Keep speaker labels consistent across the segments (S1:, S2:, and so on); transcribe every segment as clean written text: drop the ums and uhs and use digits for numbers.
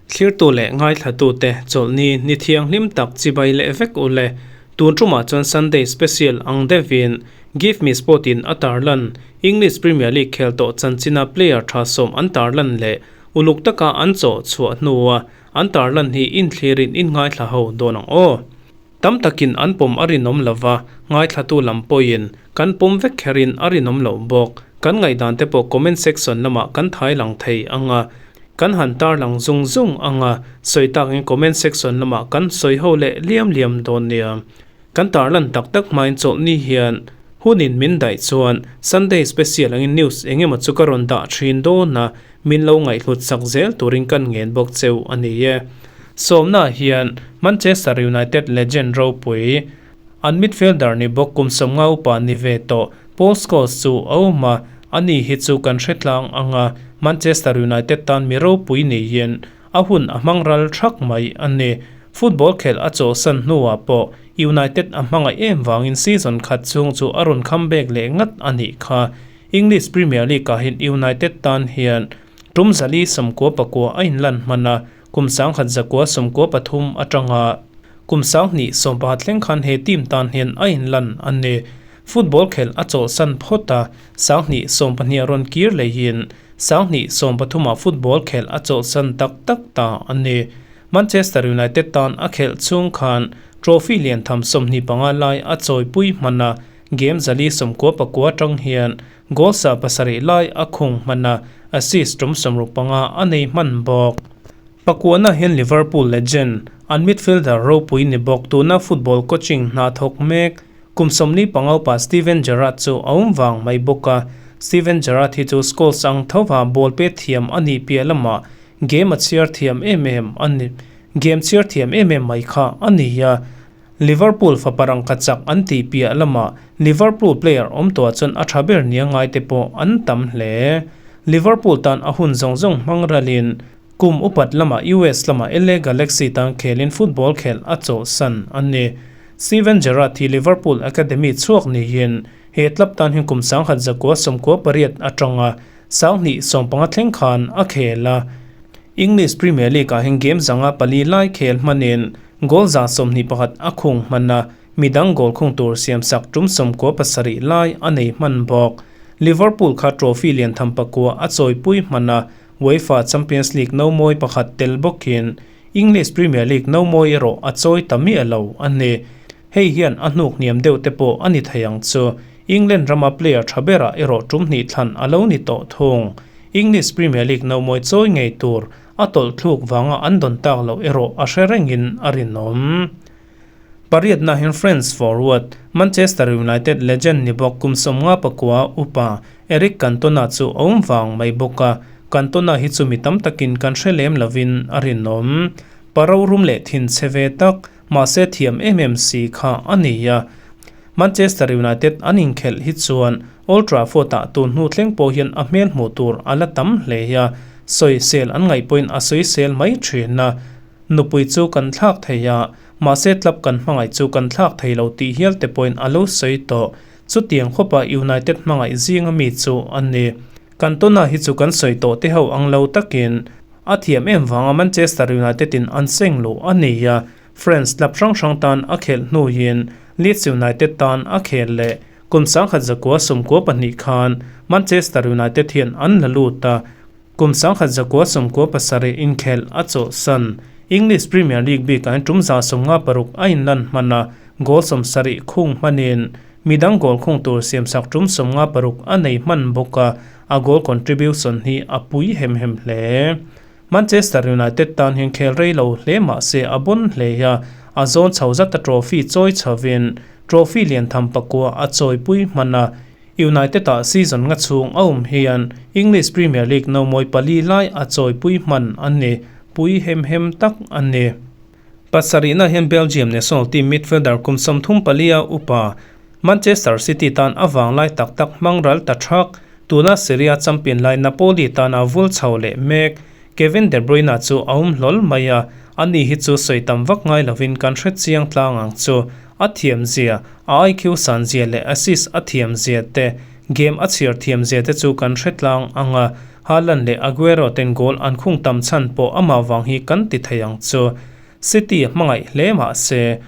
S1: Thlirtu leh ngaithlatute chawlhni ni thianghlim tak chibai leh vek u le. Tun tumah chuan Sunday Special ang deuhin Give Me Sport in a tarlan English Premier League khel tawh chanchina player tha sawm an tarlan leh uluk taka an chawh chhuah hnua an tarlan hi inthlirin in ngaithla ho dawn ang aw. Tam takin an pawm a rinawm lova, ngaithlatu lam pawhin kan pawm vek kherin a rinawm loh bawk. Kan ngaihdan te pawh comment section lamah kan thai lang thei ang a, kan han tar lang zung zung ang a, sawi takin comment section lamah kan sawi ho leh liam liam dawn nia. Kan tar lan tak tak hmain chawlhni hian hunin min daih chuan Sunday special angin news eng emaw chu ka rawn dah thin dawn a, Min lo ngaihhlut sak zel turin kan ngen bawk cheu a ni e. Sawmna hian Manchester United legend ropui, an midfielder ni bawk kum 50 upa ni ve tawh Paul Scholes chu a awm a, ani hi chu kan hre tlang ang a, Manchester United tan mi ropui niin a hun a hmang ral thak mai a ni. Football khelh a chawhsan hnuah pawh United a hmangaih em vangin season khat chhung chu a rawn comeback leh ngat a nih kha. English Premier League-ah hian United tan hian tum 499 a inlan hman a, kum 1993 atanga kum 2016 thleng khan he team tan hian a inlan a ni. Football khelh a chawlhsan phawt a, 2012 a rawn kir leihin 2013 ah football khelh a chawlhsan tak tak ta a ni. Manchester United tan a khelh chhung khan trophy lian tham 25 lai a chawipui hman a, Game 499 atang hian goal sa pasarih lai a khung hman a, assist tum 65 a nei hman bawk. Pakuana hian Liverpool legend, an midfielder ropui ni bawk tuna football coaching hna thawk mek kum 45 upa Steven Gerrard chu a awm vang mai bawk a. Steven Gerrard hi chu Scholes ang thova ball pe thiam a nih piah lamah game a chhiar thiam em em a ni game chhiar thiam em em mai kha a ni a. Liverpool fapa rangka chak an tih piah lamah Liverpool player awm tawh chuan a tha ber nia ngai te pawh an tam hle. Liverpool tan a hun zawng zawng hmang ralin kum upat lamah US lamah LA Galaxy tan khelin football khelh a chawlhsan a ni. Steven Gerrard hi Liverpool academy chhuak niin he club tan hian kum 1998 atanga 2015 thleng khan a khel a. English Premier League-ah hian game zanga pali lai khel hmanin goal 21 a khung hman a, midang goal khung tur siamsak tum 97 lai a nei hman bawk. Liverpool kha trophy lian tham pakua a chawipui hman a, UEFA Champions League no mawi pakhat tel bawkin English Premier League no mawi erawh a chawi ta miah lo a ni. Hei hian a hnuk hniam deuh te pawh a ni thei ang chu. England rama player tha berah erawh tum hnih thlan a lo ni tawh thung. English Premier League no mawi chawi ngei tur a tawlh thluk vanga an dawn tak loh erawh a hre rengin a rinawm. Pariatna hian France forward, Manchester United legend ni bawk kum 59 upa Eric Cantona chu a awm vang mai bawk a, Cantona hi chu mi tam takin kan hre lem lovin a rinawm. Pa rorum leh thinchhe ve tak, mahse thiam em em si kha a ni a. Manchester United an inkhelh hi chuan Old Trafford-ah tun hnu thleng pawh hian a hmel hmuh tur a la tam hle a, sawisel an ngaih pawhin a sawisel mai thin a. Nupui chu kan thlak thei a, mahse club kan hmangaih chu kan thlak thei lo tih hial te pawhin a lo sawi tawh. Chutiang khawpa United hmangaih zinga mi chu a ni. Cantona hi chu kan sawi tawh te ho ang lo takin a thiam em vanga Manchester United in an seng luh a ni a, France club hrang hrang tan a khelh hnuin Leeds United tan a khel leh. Kum 1992 khan Manchester United hian an la lut a, kum 1997 inkhelh a chawlhsan. English Premier League bikah hian tum 56 a inlan hman a, goal 70 khung hmanin midang goal khung tur siamsak tum 56 a nei hman bawk a, a goal contribution hi a pui hem hem hle. Manchester United tan hian khel rei lo hle mah se a bon hle a, a zawn chho zat a trophy chawi chhovin trophy lian tham pakua a chawipui hman a. United-ah season nga chhung a awm hian English Premier League no mawi pali lai a chawipui hman a ni, pui hem hem tak a ni. Pasarihna hian Belgium national team midfielder kum 34 a upa Manchester City tan a vanglai tak tak hmang ral ta thak. Tuna Serie A champion lai Napoli tana vul chho leh mek Kevin De Bruyne chu a awm hlawl mai a, ani hi chu sawi tam vak ngai lovin kan hre chiang tlang ang chu. A thiam zia, a IQ san zia leh assist a thiam zia te. Game a chhiar thiam zia te chu kan hre tlang ang a, Haaland leh Aguero ten goal an khung tam chhan pawh amah vang hi kan ti thei ang chu. City a hmangaih hle mah se,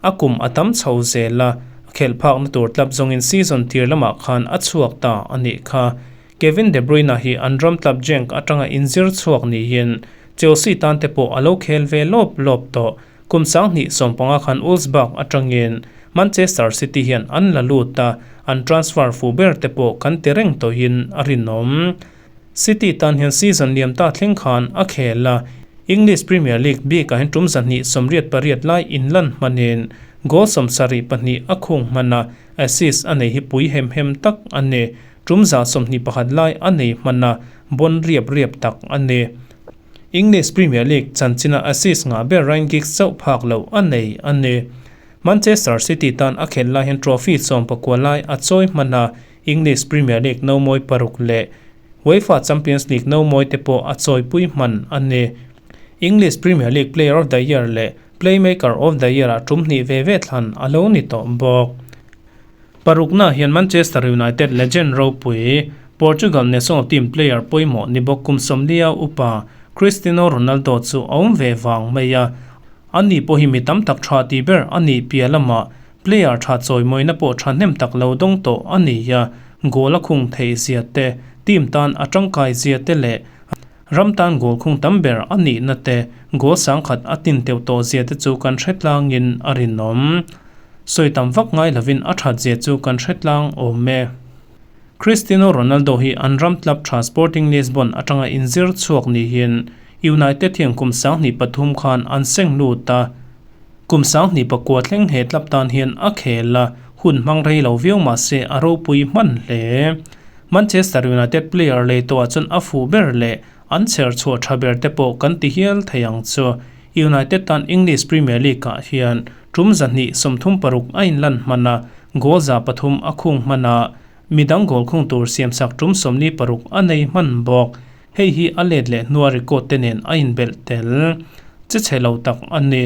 S1: a kum a tam chho zel a, khelh phakna tur tlap zawngin season tir lamah khan a chhuak ta a nih kha. Kevin De Bruyne hi an ram tlap Genk atanga inzir chhuak niin Chelsea tan te pawh a lo khel ve lawp lawp tawh. Kum 2015 khan Wolfsburg atangin Manchester City hian an la lut a, an transfer fuh ber te pawh kan ti reng tawhin a rinawm. City tan hian season liam ta thleng khan a khel a, English Premier League bikah hian tum 288 lai inlan hmanin goal 72 a khung hman a, assist a nei hi pui hem hem tak a ni. Tum 121 lai a nei hman a, bon riap riap tak a ni. English Premier League chanchina assist ngah ber Ryan Giggs chauh phak loh a nei a ni. Manchester City tan a khelh lai hian trophy 19 lai a chawi hman a, English Premier League no mawi paruk leh UEFA Champions League no mawi te pawh a chawipui hman a ni. English Premier League Player of the Year leh Playmaker of the Year ah tum hnih ve ve thlan a lo ni tawh bawk. Parukna hian Manchester United legend ropui, Portugal national team player pawimawh ni bawk kum 40 upa Cristiano Ronaldo chu a awm ve vang mai a. Ani pawh hi mi tam tak tha ti ber a nih piah lamah player tha chawimawina pawh thahnem tak lo dawng tawh a ni a, goal a khung theih zia te, team tan a tangkai zia te leh ram tan goal khung tam ber a nihna te, goal sangkhat a tin teuh tawh zia te chu kan hre tlangin a rinawm. Sawi tam vak ngai lovin a that zia chu kan hre tlang awm e. Cristiano Ronaldo hi an ram club tha Sporting Lisbon atanga inzir chhuak niin United hian kum 2003 khan an seng lut a. Kum 2009 thleng he club tan hian a khel a, hun hmang rei lo viau mah se a ropui hman hle. Manchester United player lei tawhah chuan a fuh ber leh an chher chhuah tha ber te pawh kan ti hial thei ang chu. United tan English Premier League ah hian tum 136 a inlan hman a, goal 300 a khung hman a, midang goal khung tur siamsak tum 46 a nei hman bawk. Hei hi a let leh hnua record te nen a inbelh tel. Che chhe lo tak a ni.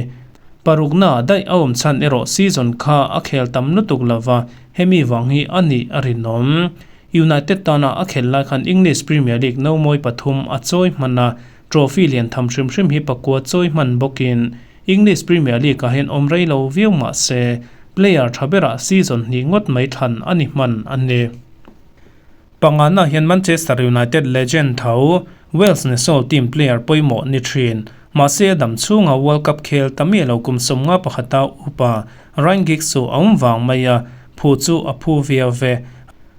S1: Parukna daih a awm chhan erawh season kha a khel tam lutuk lova, hemi vang hi a nih a rinawm. United tana a khel lai khan English Premier League no mawi pathum a chawi hman a, trophy lian tham hrim hrim hi pakua chawi hman bawkin English Premier League ah hian awm rei lo viau mah se player tha berah season hnih ngawt mai thlan a ni hman a ni. Pangana hian Manchester United legend tho Wales national team player pawimawh ni thin. Mahse a dam chhunga World Cup khel ta mi lo kum 51 upa Ryan Giggs chu a awm vang mai a, phu chu a phu viau ve.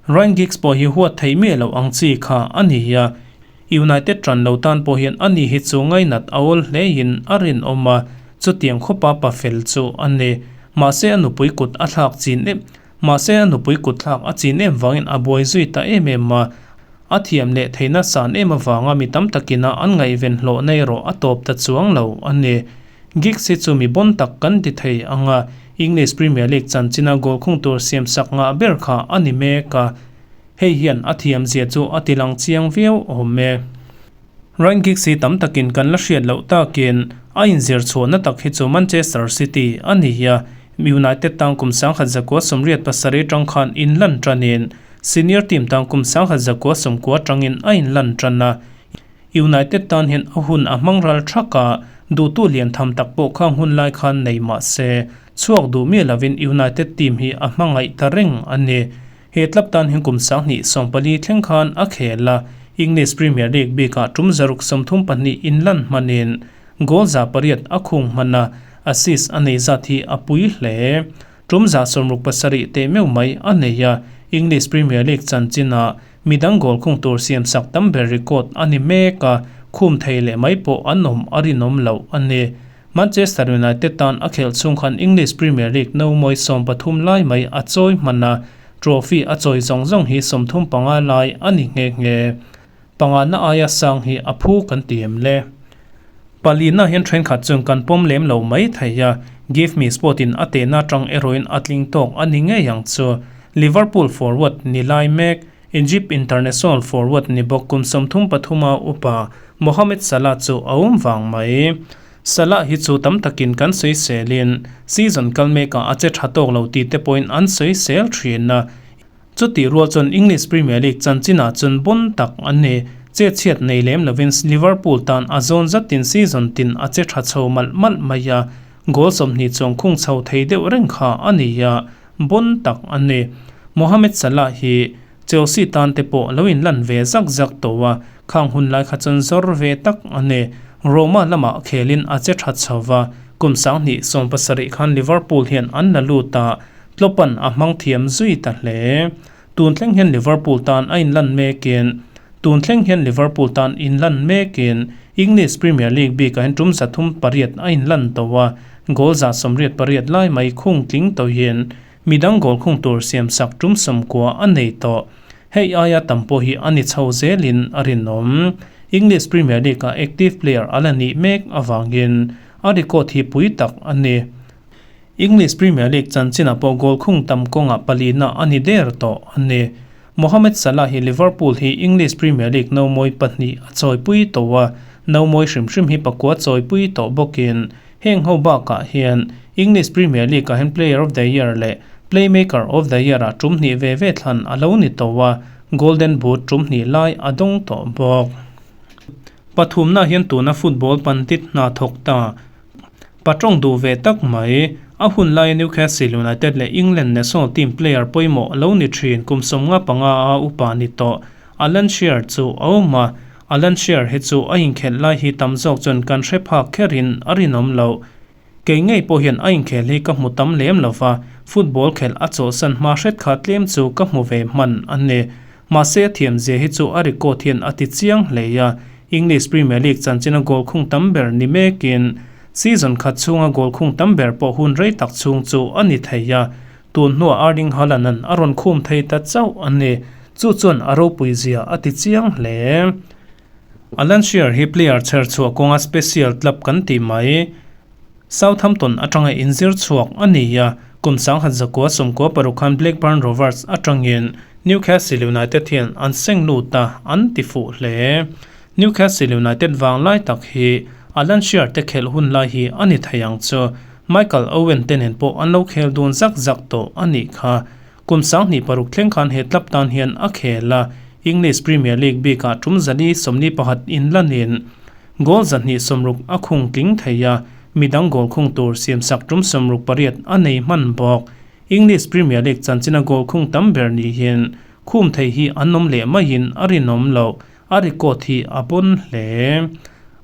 S1: Ryan Giggs pawh hi huat theih mi lo ang chi kha a ni a, United ṭan lo tan pawh hian ani hi chu ngainat a awl hlein a rinawm a, chutiang khawpa pa fel chu a ni. Mahse a nupui kut a thlak chin em Mahse a nupui kut thlak a chin em vangin a buai zui ta em em a, a thiam leh theihna san em avanga mi tam takina an ngaihven hlawh nei rawh a tawp ta chuang lo a ni. Giggs hi chu mi bon tak kan ti thei ang a, English Premier League chanchina goal khung tur siamsak ngah ber kha a ni mek a, hei hian a thiam zia chu a ti lang chiang viau awm e. Ryan Giggs hi tam takin kan la hriat loh takin a inzir chhuahna tak hi chu Manchester City a ni a, United tang kum 1987 tang khan inlan tanin senior team tang kum 1990 tangin a inlan tan a. United tan hian a hun a hmang ral thak a, duhtu lian tham tak pawh khang hun lai khan nei mah se, chhuak duh mi lovin United team hi a hmangaih ta reng a ni. He club tan hian kum 2014 thleng khan a khel a, English Premier League bikah tum 632 inlan hmanin goal 800 a khung hman a, assist a nei zat hi a pui hle. Tum 67 te meu mai a nei a, English Premier League chanchina midang goal khung tur siamsak tam ber record a ni mek a, khum thei leh mai pawh an awm a rinawm loh a ni. Manchester United tan a khelh chhung khan English Premier League no mawi 13 lai mai a chawi hman a, trophy a chawi zawng zawng hi 35 lai a ni nghe nghe. Pangana aia sang hi a phu kan ti em le. Palina hian thenkhat chung kan pawm lem lo mai thei a, Give Me Sport in a tehna tang erawhin a tling tawk a ni ngei ang chu. Liverpool forward ni lai mek, Egypt international forward ni bawk kum 33 upa Mohamed Salah chu a awm vang mai. Salah hi chu tam takin kan sawi selin season kal mekah a che tha tawk lo ti te pawhin an sawi sel thin a. Chutih rual chuan English Premier League chanchinah chuan bon tak an ni. Che chhiat nei lem lovin Liverpool tan a zawn zatin season tin a che tha chho malh malh mai a, goal 20 chuang khung chho thei deuh reng kha a ni a, bon tak an ni. Mohamed Salah hi Chelsea tan te pawh lo inlan ve zak zak tawh a, khang hun lai kha chuan zawr ve tak a ni. Roma lamah khelin a che tha chho va, kum 2017 khan Liverpool hian an la lut a, Klopp-a'n a hmang thiam zui ta hle. Tun thleng hian Liverpool tan a inlan mekin Tun thleng hian Liverpool tan inlan mekin English Premier League bikah hian tum 308 a inlan tawh a, goal 188 lai mai khung tling tawhin midang goal khung tur siamsak tum 90 a nei tawh. Hei aia tam pawh hi a ni chho zelin a rinawm. English Premier League-ah active player a la nih mek avangin a record hi pui tak a ni. English Premier League chanchinah pawh goal khung tam kawngah palina a ni der tawh a ni. Mohamed Salah hi Liverpool hi English Premier League nomawi pahnih a chawipui tawh a, nomawi hrim hrim hi pakua chawipui tawh bawkin heng ho bakah hian English Premier League ah hian Player of the Year leh Playmaker of the Year ah tum hnih ve ve thlan a lo ni tawh a, Golden Boot tum hnih lai a dawng tawh bawk. Pathumna hian tuna football pandit hna thawk ta. Patawng duh ve tak mai. A hun laia Newcastle United leh England national team player pawimawh lo ni thin kum 55 a upa ni tawh Alan Shearer chu a awm a. Alan Shearer hi chu a inkhelh lai hi tam zawk chuan kan hre phak kherin a rinawm loh. Kei ngei pawh hian a inkhelh hi ka hmu tam lem lova, football khelh a chawlhsan hma hret kha tlem chu ka hmu ve hman a ni. Mahse a thiamzia hi chu a record hian a ti chiang hle a, English Premier League chanchina goal khung tam ber ni mekin season khat chhunga goal khung tam ber pawh hun rei tak chhung chu a ni thei a, tun hnuah Erling Haaland-a'n a rawn khum thei ta chauh a ni. Chu chuan a ropui zia a ti chiang hle. Alan Shearer hi player chher chhuah kawnga special club kan ti mai. Southampton atanga inzir chhuak a ni a, kum 1996 khan Blackburn Rovers atangin Newcastle United hian an seng lut a, an ti fuh hle. Newcastle United vang lai tak hi Alan Shearer te khelh hun lai hi a ni thei ang chu. Michael Owen te nen pawh an lo khel dun zak zak tawh a nih kha. Kum 2006 thleng khan he club tan hian a khel a, English Premier League bikah tum 421 inlanin goal 260 a khung tling thei a, midang goal khung tur siamsak tum 68 a nei hman bawk. English Premier League chanchina goal khung tam ber ni hian khum thei hi an awm leh maiin a rinawm loh, a record hi a pawn hle.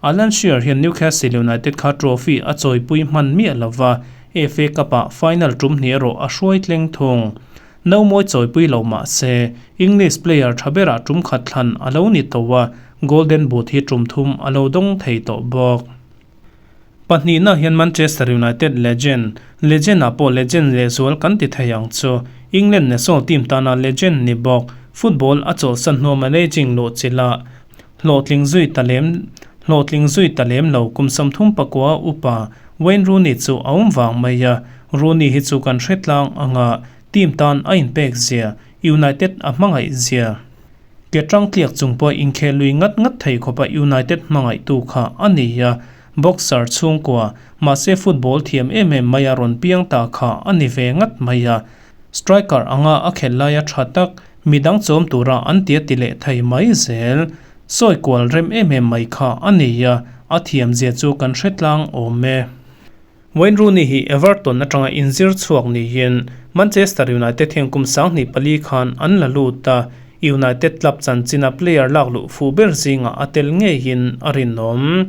S1: Alan Shearer hian Newcastle United kha trophy a chawipui hman miah lova, FA Cup-ah final tum hnih erawh a hruai tleng thung. No mawi chawipui lo mah se, English player tha berah tum khat thlan a lo ni tawh a, Golden Boot hi tum thum a lo dawng thei tawh bawk. Pahnihna hian Manchester United legend, legend ah pawh legend lehzual kan ti thei ang chu, England national team tana legend ni bawk, football a chawlhsan hnuah managing luh chilh hlawhtling zui ta lem hlawhtling zui ta lem lo kum 39 upa Wayne Rooney chu a awm vang mai a, Rooney hi chu kan hre tlang anga team tan a inpek zia, United a hmangaih zia. Ke tang tliak chung pawh inkhel lui ngat ngat thei khawpa United hmangaihtu kha a ni a, boxer chhungkua, mahse football thiam em em mai a rawn piang ta kha a ni ve ngat mai a. Striker anga a khelh laia tha tak, midang chawm tura an tia ti leh thei mai zel. Sawi kual rem em em mai kha a ni a, a thiam zia chu kan hre tlang awm e. Wayne Rooney hi Everton atanga inzir chhuak niin Manchester United hian kum 2004 khan an la lut a, United club chanchina player lak luh fuh ber zingah a tel ngeiin a rinawm.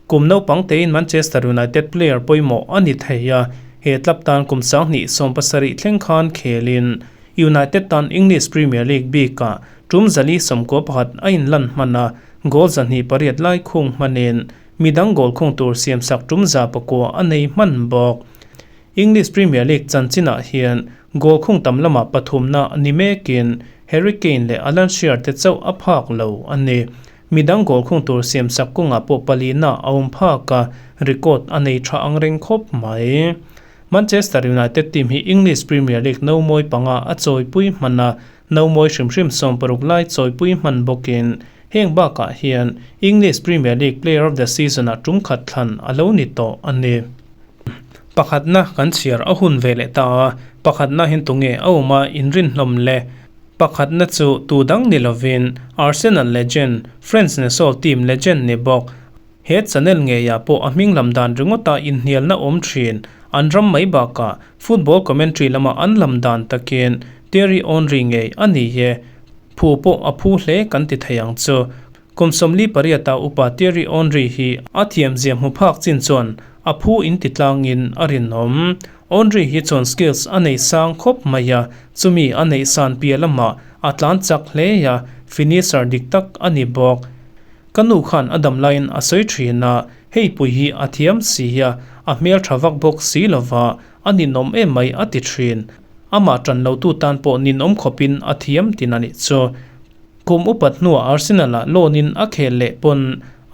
S1: Kum naupang tein Manchester United player pawimawh a ni thei a, he club tan kum 2017 thleng khan khelin United tan English Premier League bikah tum 491 a inlan hman a, goal 208 lai khung hmanin midang goal khung tur siamsak tum 900 a nei hman bawk. English Premier League chanchinah hian goal khung tam lamah pathumna ni mekin Harry Kane leh Alan Shearer te chauh a phak lo a ni. Midang goal khung tur siamsak kawngah pawh palina a awm phak a, record a nei tha ang reng khawp mai. Manchester United team hi English Premier League no mawi panga a chawipui hman a, no mawi hrim hrim 60 lai chawipui hman bawkin heng bakah hian English Premier League Player of the Season ah tum khat thlan a lo ni tawh a ni. Pakhatna kan chhiar a hun ve leh ta a, pakhatna hian tunge a awm a inrin hlawm le. Pakhatna chu tu dang ni lovin Arsenal legend, French national team legend ni bawk. He channel ngeiah pawh a hming lam dan ringawta inhnialna awm thin. An ram mai bakah football commentary lama an lam dan takin Thierry Henry ngei a ni e. Phu pawh a phu hle kan ti thei ang chu. Kum 48 a upa Thierry Henry hi a thiamzia hmu phak chin chuan a phu in ti tlangin a rinawm. Henry hi chuan skills a nei sang khawp mai a, chumi a neih san piah lamah a tlan chak hle a, finisher dik tak a ni bawk. Ka nu khan a dam laiin a sawi thin a, hei pui hi a thiam si a, a hmel tha vak bawk si lova, a ninawm em mai a ti thin. Amah tan lotu tan pawh ninawm khawpin a thiam tin a nih chu. Kum upat hnuah Arsenal ah loan in a khel leh pawn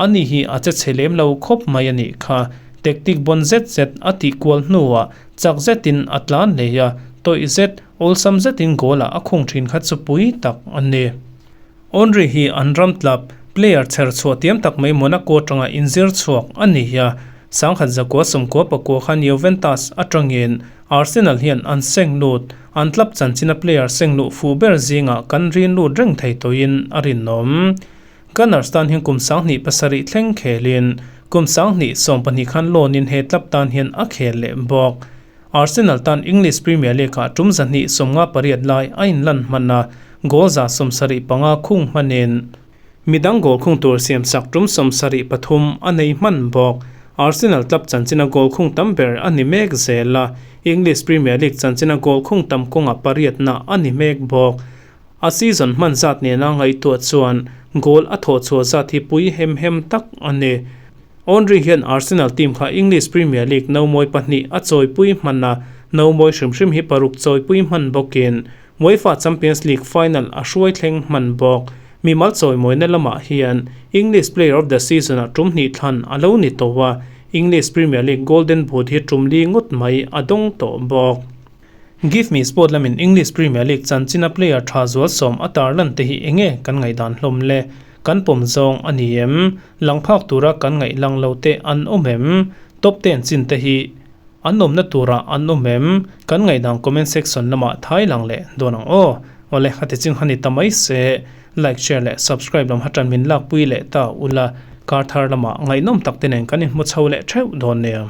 S1: ani hi a che chhe lem lo khawp mai a nih kha. Tactic bawn zet zet a tih kual hnuah chak zetin a tlan leh a, tawih zet, awlsam zetin goal ah a khung thin kha chu pui tak a ni. Henry hi an ram tlap player chher chhuah tiam tak mai Monaco atanga inzir chhuak a ni a, 1999 khan Juventus atangin Arsenal hian an seng lut, an tlap chanchina player seng luh fuh ber zingah kan rin lut reng thei tawhin a rinawm. Gunners tan hian kum 2007 thleng khelin kum 2012 khan loan in he tlap tan hian a khel leh bawk. Arsenal tan English Premier League-ah tum 258 lai a inlan hman a, goal 75 khung hmanin midang goal khung tur siamsak tum 73 a nei hman bawk. Arsenal club chanchina goal khung tam ber a ni mek zel a, English Premier League chanchina goal khung tam kawnga pariatna a ni mek bawk. A season hman zat nena ngaihtuah chuan goal a thawh chhuah zat hi pui hem hem tak a ni. Henry hian Arsenal team kha English Premier League no mawi pahnih a chawipui hman a, no mawi hrim hrim hi paruk chawipui hman bawkin UEFA Champions League final a hruai thleng hman bawk. Mimal chawimawina lamah hian English Player of the Season ah tum hnih thlan a lo ni tawh a, English Premier League Golden Boot hi tum li ngawt mai a dawng tawh bawk. Give Me Sport lamin English Premier League chanchina player tha zual sawm a tarlan te hi enge kan ngaihdan hlawm le? Kan pawm zawng a ni em? Lang phak tura kan ngaih lang lo te an awm em? Top ten chin te hi an awmna turah an awm em? Kan ngaihdan comment section lamah thai lang leh dawn ang aw. Awle, a ti ching han ni ta mai se. Like, share leh subscribe lam hatan min lakpui leh ta ula, kar thar lamah ngaihnawm tak te nen kan inhmu chho leh theuh dawn nia.